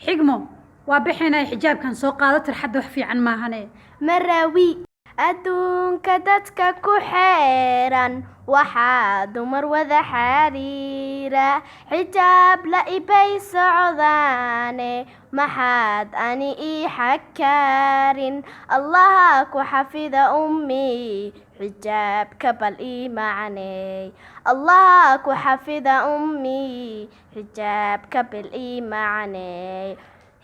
Xigmo, waa bixinaya. Xijaabkan soo qaado, tarxadda wax fiican maahane. Marawi adduunka dadka ku xeeran waxaa dumar wada xariira, xijaab la ibay socdaane, maxaad ani ii xakaarin? Allaha ku xafida ummi, xijaabka bal ii macneey. Allaha ku xafida ummi, xijaabka bal ii macneey.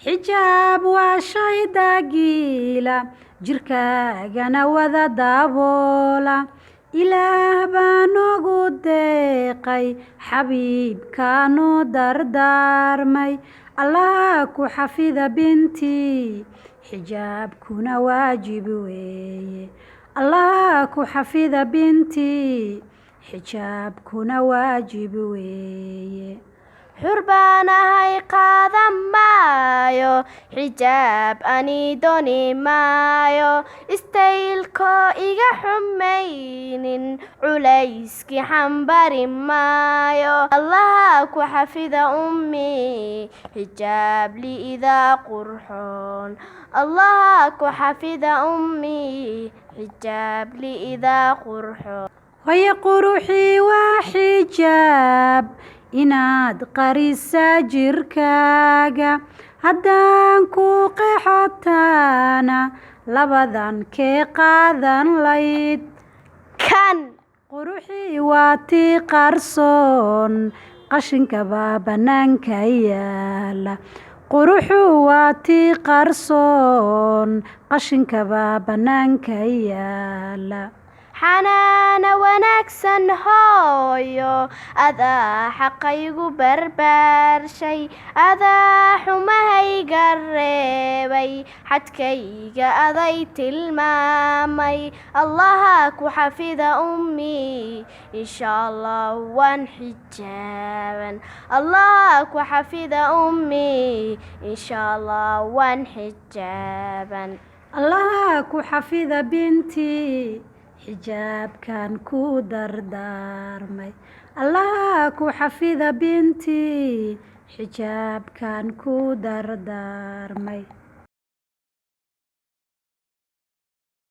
Xijaab waa shay daagiila, jirkaagana wada daboola. Ilaah baa noogu deeqay, xabiibkaanoo dardaarmay. Allah ku xafida bintii, xijaabkuna waajib weeye. Allah ku xafida bintii, xijaabkuna waajib weeye. Xur baan ahay, qaadan maayo xijaab, ani dooni maayo istaylko iga xumaynin, culayski xambari maayo. Allaha ku xafida ummi, xijaab li'idaa qurxoon. Allaha ku xafida ummi, xijaab li'idaa qurxoon. Hooyo quruxii waa xijaab, inaad qarisaa jirkaaga. Haddaan ku qeexotaana, labadan kee qaadan layd? Kan. Quruxii waa tii qarsoon, qashinka baa bannaanka yaala. Quruxu waa tii qarsoon, qashinka baa bannaanka yaala. Xanaana wanaagsan hooyo, adaa xaqaygu barbaarshay, adaa xumahayga reebay, xadkayga aday tilmaamay. Allaha ku xafida ummi, insha Allah waan xijaaban. Allaha ku xafida ummi, insha Allah waan xijaaban. Allaha ku xafida bintii, xijaabkan ku dardaarmay. Allaha ku xafida bintii, xijaabkan ku dardaarmay.